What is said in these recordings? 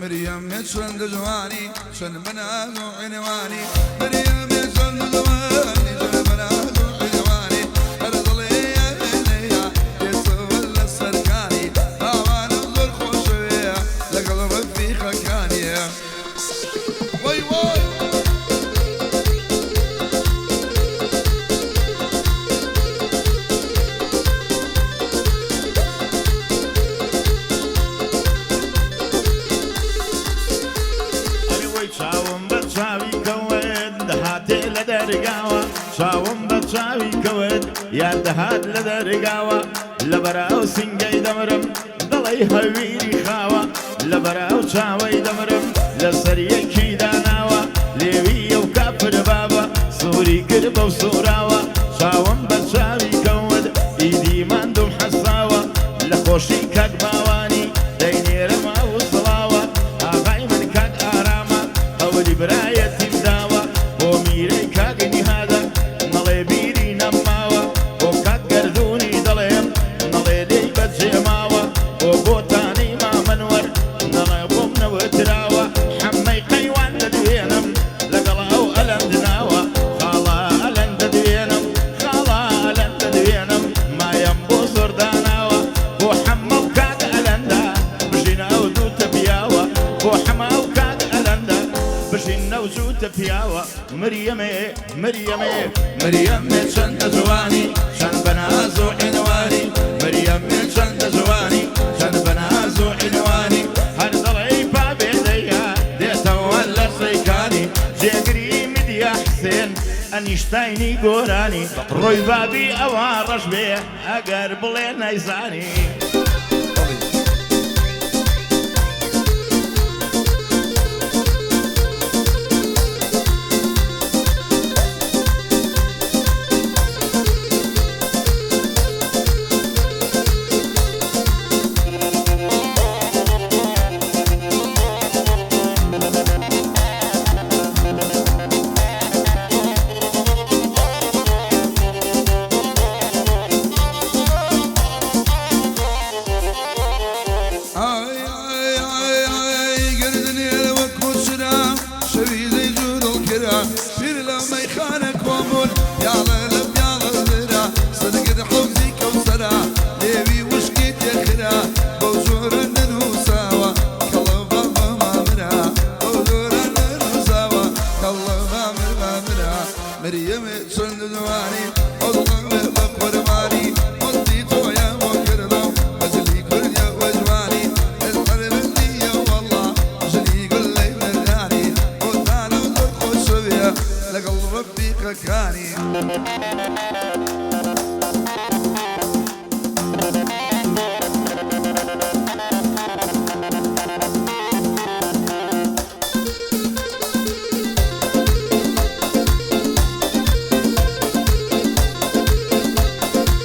مریەمێ چەند جوانی، چەند بەناز و عینوانی. مریەمێ چەند جوانی، چەند بەناز و عینوانی. هەر دڵێ لێیە دێتەوە لە سەرکانی. باوانم زۆر خۆشەوێ لەگەڵ ڕەفیقەکانی. وەی وەی. ئەرێ وەی چاوم بە چاوی کەوت دەهاتێ لە دەرگاوە، چاوم بە چاوی کەوت یار دەهات لە دەرگاوە. لەبەرە ئەو سنگەی دەمرم دەڵێی هەویری خاوە، لەبەرە ئەو چاوەی دەمرم لەسەر یەکی داناوە. لێوی ئەو کافر بابە سووری کرد بەو سووراوە. چاوم بە چاوی کەوت ئیدی ماندوم حەساوە، لە خۆشی کاک باوانی دەینێرم ئەو سڵاوە. ئاغای من کاک ئارامە هەولی برایەتیم داوە، بۆ میرەی کاک نیهادە نەڵێ بیری نەماوە. بۆ کاک گەردوونی دەڵێم نەڵێ لێی بەجێماوە، بۆ بۆتانی مامەنوەر نەڵێ بۆم نەوتراوە. حەمەی قەیوان دەدوێنم لەگەڵ ئەو ئەلەند ناوە، خاڵا ئەلەند دەدوێنم، خاڵا ئەلەند دەدوێنم، مایم بۆ زۆر داناوە. بۆ حەمە و کاک ئەلەندە بژین ئەو دووتە پیاوە، بۆ حەمە و کاک ئەلەندە بژین ئەو جووتە پیاوە. مریەمێ مریەمێ مریەمێ چەندە جوانی، چەند بەناز و عینوانی. مریەمێ چەندە جوانی، چەند بەناز و عینوانی. هەر دەڵێی پابێدەیە دێتەوە لە سەیکانی. جێگری میدیا حسێن ئەنیشتاینی گۆرانی، ڕۆی بابی ئەوە ڕەش بێ ئەگەر بڵێ نەیزانی. ئای ئای ئای ئای گردنێ وەکو چرا، شەوی زەی جوودڵ کرا. پیر لە مەیخانە کۆبوون، پیاڵە لە پیاڵە درا. سەرگر حەوزی کەوسەرا، لێوی وشکی تێخرا. بەو جۆرە نەنووساوە کەڵە بابە مامرا، بەو جۆرە نەنووساوە کەڵە مامر مامرا. مریەمێ چەند جوانی، ئەوڵەمێ بە قوربانی. مەستی تۆیە بۆ کردم بەجلی کوردیە وەجوانی. الحربندیە والله ژنی گولەی مردانی. بۆتانم زۆر خۆشەوێ لەگەڵ ڕەفیقەکانی.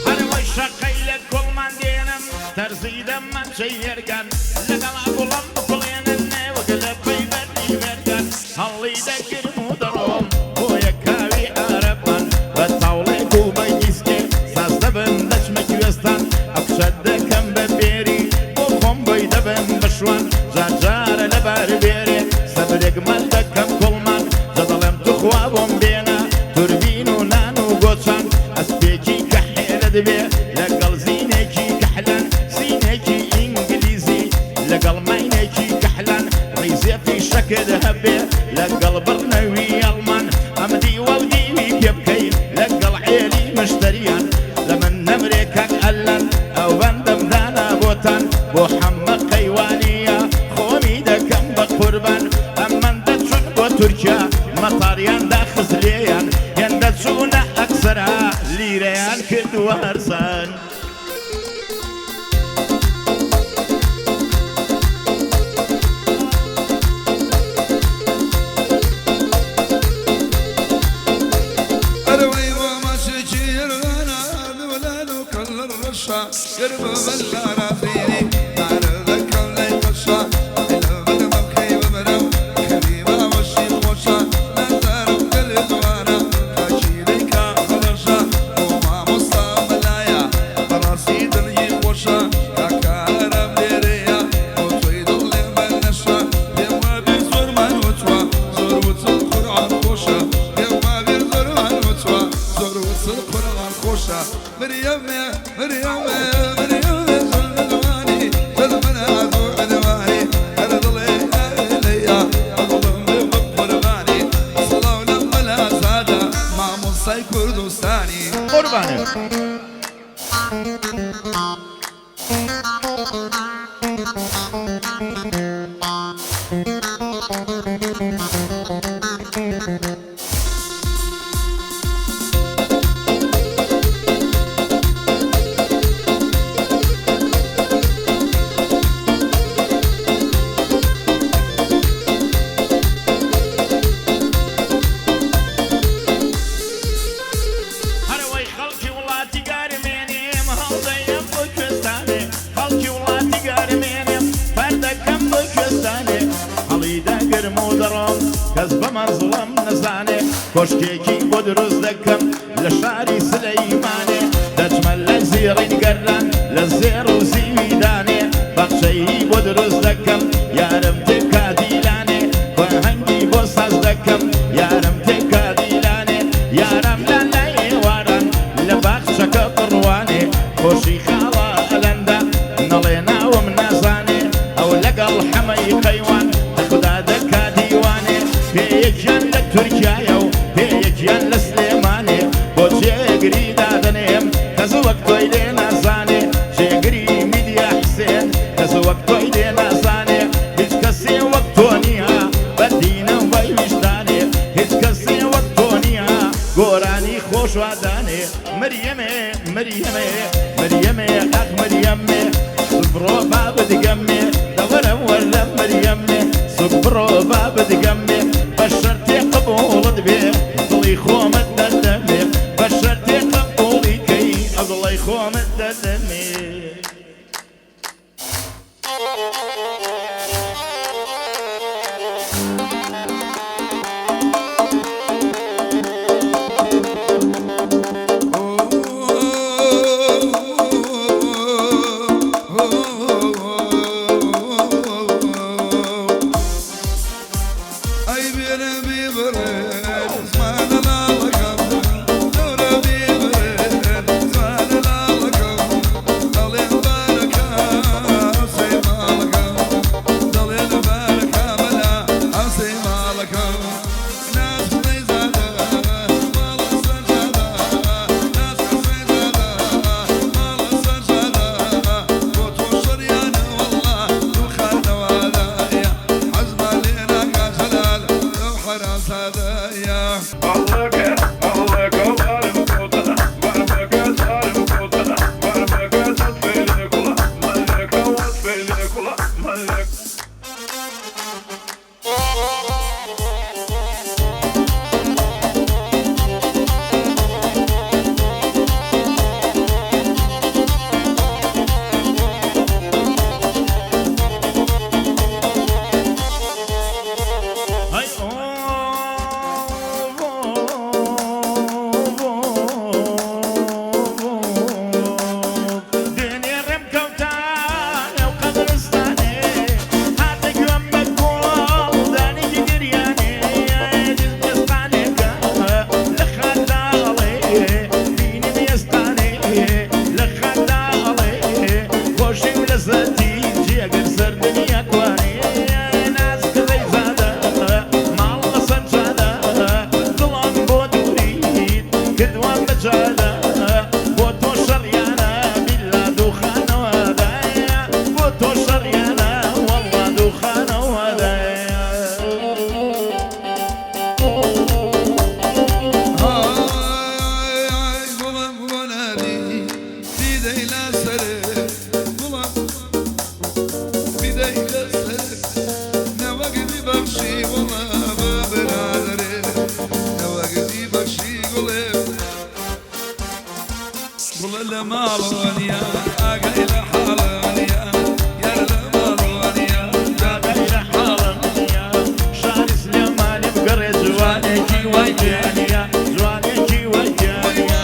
هەروەی شەقەی لە گوڵمان دێنم تەرزی دەمانچەی هێرگان، لەگەڵ گوڵم بکوڵێنن نێوەک لە پەی بەردی مێرگان. هەڵی دەگرم و دەڕۆم بۆ یەکاوی عەرەبان، بە تاوڵێک و بە گیسکێ ساز دەبم دەچمە کوێستان. ئەو کچە دەکەم بە بێری بۆ خۆم بۆی دەبم بە شوان، جار جارە لەبار بێرێ سەبرێک مەل دەکەم کوڵمان. جا دەڵێم توخوا بۆم بێنە توربین و نان و گۆچان. ئەسپێکی کەحێلە دەبێ لەگەڵ زینێکی کەحلان، زینێکی ئینگلیزی لەگەڵ ماینێکی کەحلان. ڕیزێفی شەکر هەبێ لەگەڵ بڕنەوی ئەڵمان. ئەم دیوە و دیوی پێ بکەی لەگەڵ عێلی مشتریان. لە من نەمرێ کاک ئەلەن ئەو بەندەم دانا بۆتان. بۆ حەمە قەیوانیە خۆمی دەکەم بە قوربان. ئەمەن دەچون بۆ تورکیا مەتاریان داخست لێیان، هێندە چوونە ئەکسەرا لیرەیان کردووە هەرزان. ئەرەوەی بۆ ماچێکی هێرانە لەولان و کەڵەر ڕەشە. گەرمە بەلارا فیری مارە دەکەم لای قەشە. لەبەرمە بکەی بمرم خەوی باوەشی خۆشە. نازارم گەلێ جوانە کاکی دەیکا هەڕەشە. بۆ مامۆستا مەلایە بەڕاستی دڵی خۆشە. کاکارم لێرەیە بۆ تۆی دڵێ بەنەشە. هەرەوەی خەڵکی وڵاتی گەرمێنێم هەڵدەیەم بۆ کوێستانێ خەڵکی وڵاتی گەرمێنێم فەردەکەم بۆ کوێستانێ هەڵی دەگرم و دەڕۆم کەس بە مەزڵم نەزانێ کۆشکێکی بۆ دروست دەکەم لە شاری سلەیمانێ دەچمە لە زێڕین گەران لە زێڕ و زیوی دانێ باخچەیی بۆ دروست دەکەم یارم تێکا دیلانێ کۆهەنگی بۆ ساز دەکەم یارم تێکا دیلانێ یارم لە لای ئێواران لە باخچەکە بڕوانێ خۆشی خاڵە ئەلەندە نەڵێ ناوم نازانێ ئەو لەگەڵ حەمەی قەیوان خدا دەکا دیوانێ پێیەکیان لە تورکیایە و پێیەکیان لە سلێمانێ بۆ جێگری دادەنێم کەس وەک تۆی لێ نازانێ جێگری میدیا حسێن کەس وەک تۆی لێ نازانێ هیچ کەسێ وەک تۆ نییە بەدینەوەی ویژدانێ هیچ کەسێ وەک تۆ نییە گۆرانی خۆشوادانێ مریەمێ مریەمێ مریەمێ ئاخ مریەمێ سوبڕۆ با بدگەمێ دەوەرە وەرە مریەمێ سوبڕۆ با بدگەمێ بە شەرتێ قبوڵت بێ دڵی خۆمت دەدەمێ بە شەرتێ قبوڵی کەی ئەو دڵی خۆمت دەدەمێ. ئەی بێرە بێبڕێ زمانە لاڵەکەم دەورە بێبڕێ زمانە لاڵەکەم دەڵێن بارەکە ئەوسەی ماڵەکەم دەڵێن بارەکە بەلا ئەوسەی ماڵەکەم ناز خودەی زادە ماڵە سەرجادە ناز حسەی زادە ماڵە سەرجادە بۆ تۆ شەریانە وەڵڵا دووخانەوادایە حەزمان لێ ناکا جەلال لەو حەرامزادەیە. هەی دێنێ ڕێم کەوتانە و قەبرستانێ هاتە گوێم بە گوڵ دانێکی گریانێ دەستانێکە لە خانداڵێ بینیم ئێستانێ لە خانداڵێ خۆشی و لەزەتی جێگر سەر دنیا کوانێ ناز کڕەی زادە ماڵ لە سەرجادە دڵم بۆ دووریت کردوان بەجادە بۆ تۆ شەڕیانە بیلا دووخانەوەدایە بۆ تۆ شەڕیانە وەڵڵا دووخانەوەدایە. ئای گوڵم گۆنادی دیدەی لەسەرێ گوڵم بیدەی لەسەرێ نەوەک بیبەخشی وەڵا بە برادەرێ نەوەک بیبەخشی گوڵێ گوڵە لە ماڵەوە ئاگای لە حاڵەوە یار لە ماڵەوە ئاگای لە حاڵم نییە شاری سلێمانی بگەڕێ جوانێکی وای تێنیە جوانێکی وای تێنیە.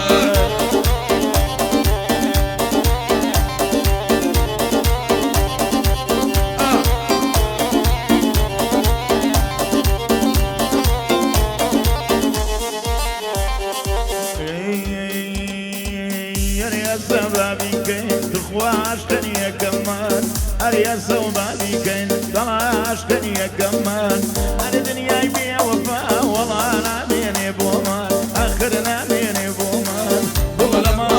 ئەرێ سەوبابی کەین دەڵاشتنیەکەمان ئەرێ دنیای بێوەفا وەڵا نامێنێ بۆمان ئاخر نامێنێ بۆمان گوڵ لە ماڵ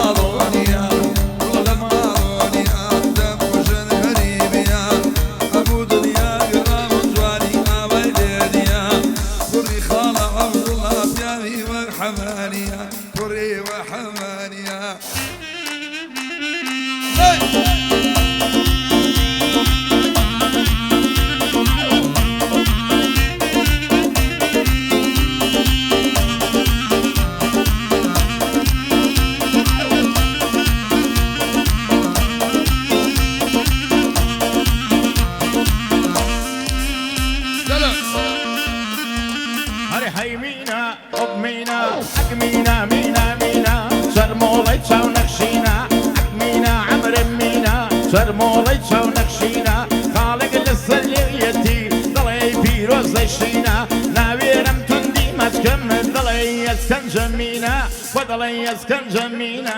ئەسکەن جەمینە خۆ دەڵێی ئەسکەن جەمینە.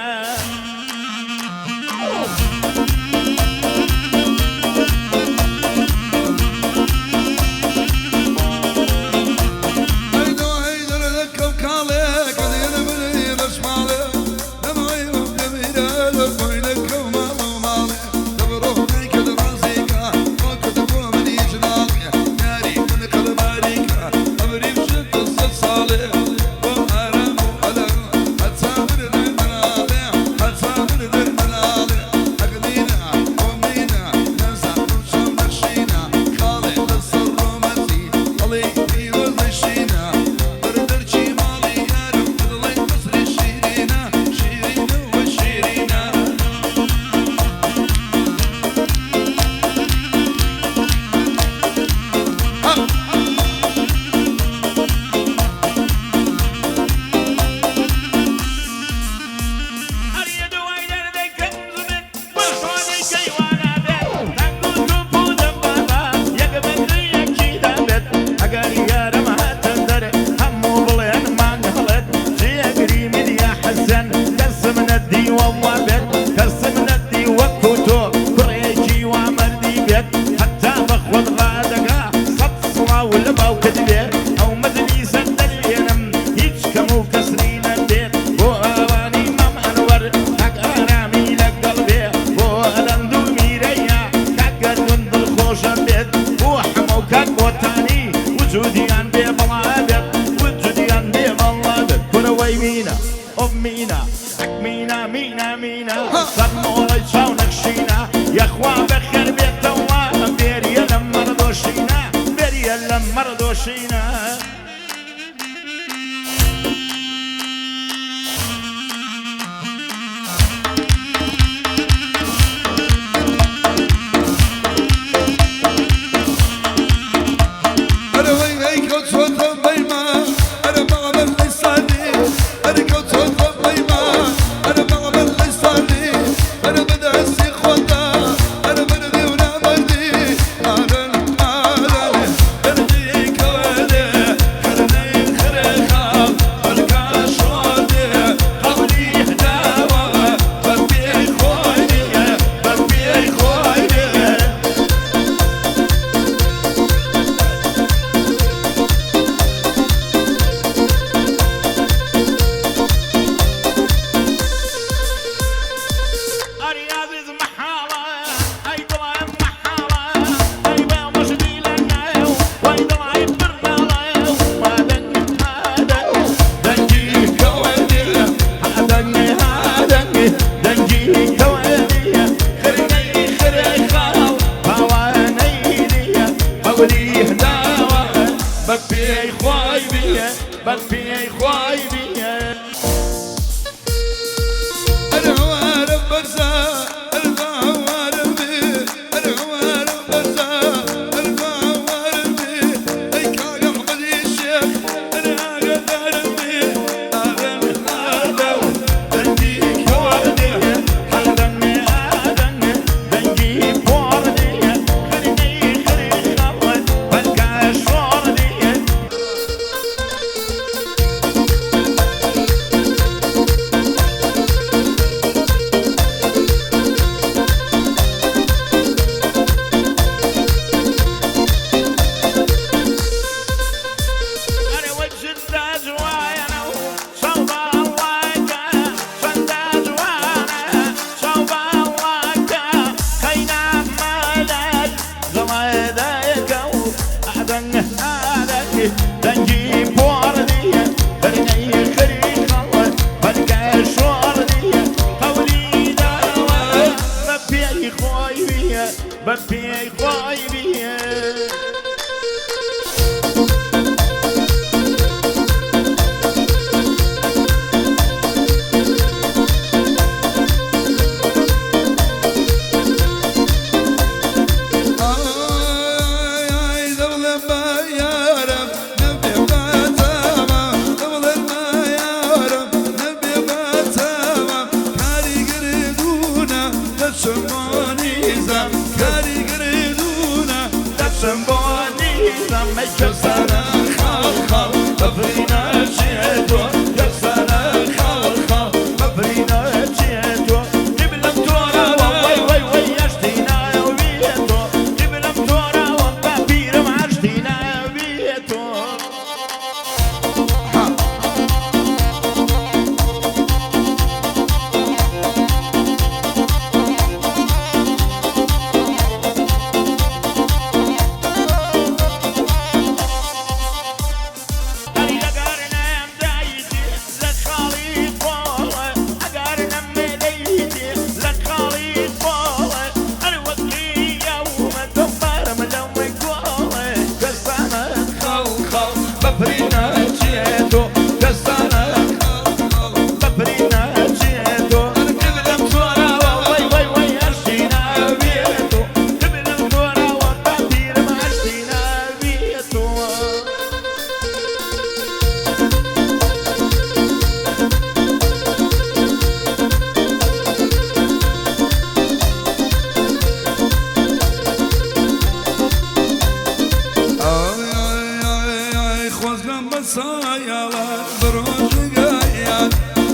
بەسایاڵە بەڕۆژگایان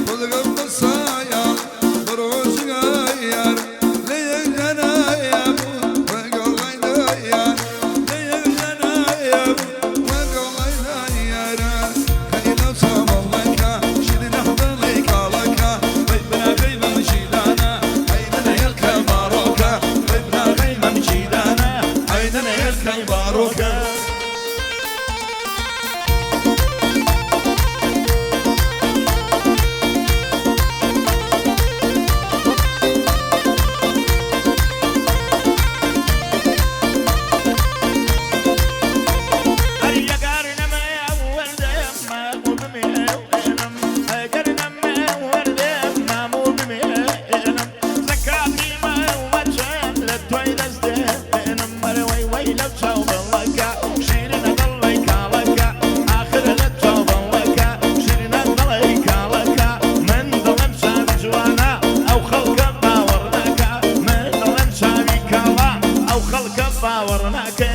خۆزگەم بەسایاڵ بەڕۆژگایان لە یەک ژەنایە بوو وەگەڵای دایان لە یەک ژەنایە بوو وەگەڵای دایاران خەی لەو سامەڵەکە شیرینە دڵی کاڵەکە وەی بناغەی مەمشیدانە عەینە هێلکە باڕۆکە وەی بناغەی مەمشیدانە عەینە هێلکە باڕۆکە. باوەڕ ناکە.